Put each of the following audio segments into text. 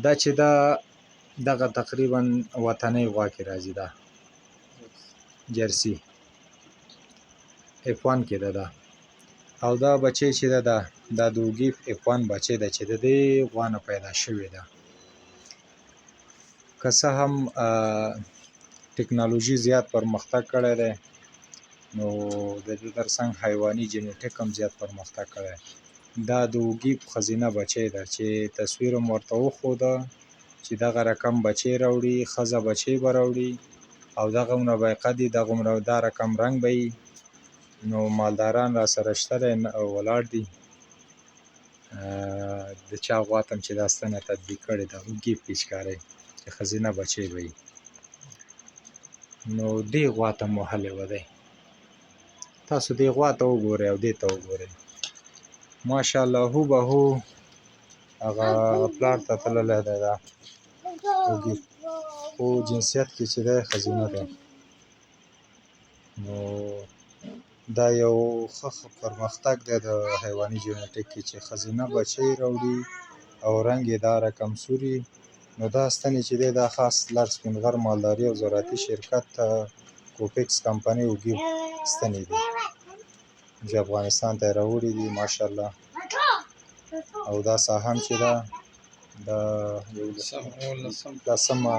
دا چې دا دغه تقریبا وطنۍ غوا کې راځي، دا جرسی اف 1 کې ده دا. او دا بچی چې ده دا دا د اوګیف اف 1 بچی ده چې د دې غوا نه پیدا شوې ده. که څه هم ټکنالوژي زیات پرمختګ کړی دی، نو د دې ترڅنګ حیواني جنیټیک هم زیات پرمختګ کړی. دا د اوګیف ښځینه بچی ده چې تصویر هم ورته وښوده چې دغه رقم بچی راوړي، ښځه بچی به راوړي او دغه عمره به یې قد وي، دغه عمره دا رقم رنګ به وي. نو مالداران را سره شته دی ولاړ دي. د چا غوا ته هم چې دا ستنه تطبیق کړې ده، اوګیف پیچکارۍ چې ښځینه بچی به وي، نو دې غوا ته مو وهلې وه دی. تاسو دې غوا ته وګورئ او دې ته وګورئ، ماشاءالله هو به هو هغه پلار ته تللی دی دا اوګیف، خو جنسیت کې چې دی ښځینه دی. نو دا یو ښه پرمختګ دی د حیواني جنیټیک کې چې ښځینه بچی راوړي او رنګ یې دا رقم سوري. نو دا ستنې چې دی دا خاص لر سپین غر مالداري او زراعتي شرکت کوپکس کمپنۍ اوګیف ستنې دي چې افغانستان ته یې راوړي دي ماشاءالله. او دا ساحه هم چې ده دا یو لسمه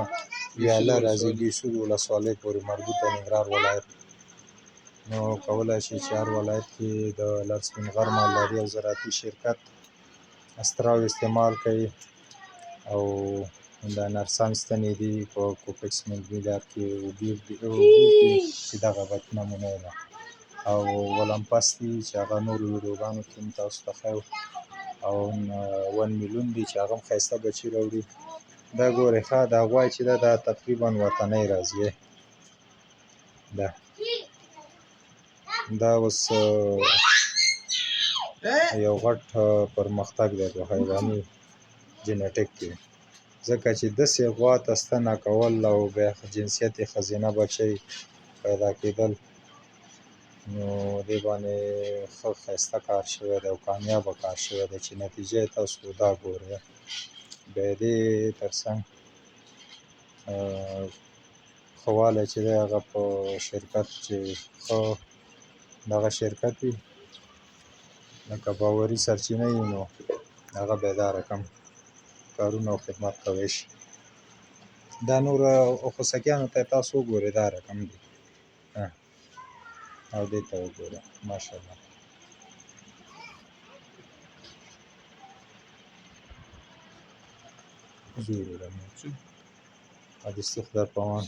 ویاله راځي، بهسود ولسوالۍ پورې مربوط ده، ننګرهار ولایت. نو کولای شي چې هر ولایت کې د لر سپین غر مالداري او زراعتي شرکت استراو استعمال کوي. او دا نرسان ستنې دي په کوپکس ملګر کې اوګیف دي چې دغه بچ نمونه ده. او ولمپس دي چې هغه نورو ویډیوګانو کې هم تاسو ته ښیو. او 1 میلیون دي چې هغه هم ښایسته بچي راوړي. دا ګورئ ښه دا غوا چې ده دا تقریبا وطنۍ راځي. دا دا اوس یو غټ پرمختګ دی په حیواني جنیټیک کې، ځکه چې داسې غوا ته ستنه کول او بیا جنسیت یې ښځینه بچی پیدا کېدل، نو دې باندې ښه ښایسته کار شوی دی او کامیابه کار شوی دی چې نتیجه یې تاسو دا ګورئ. بیا دې ترڅنګ ښه والی چې دی هغه په شرکت چې ښه دغه شرکت وي لکه باوري سرچینه وي، نو هغه بیا دا رقم کارونه او خدمت کوی شي. دا نور خوسکیانو ته تاسو وګورئ دا رقم دي او دې ته وګورئ ماشاءالله. زور خدای په امان.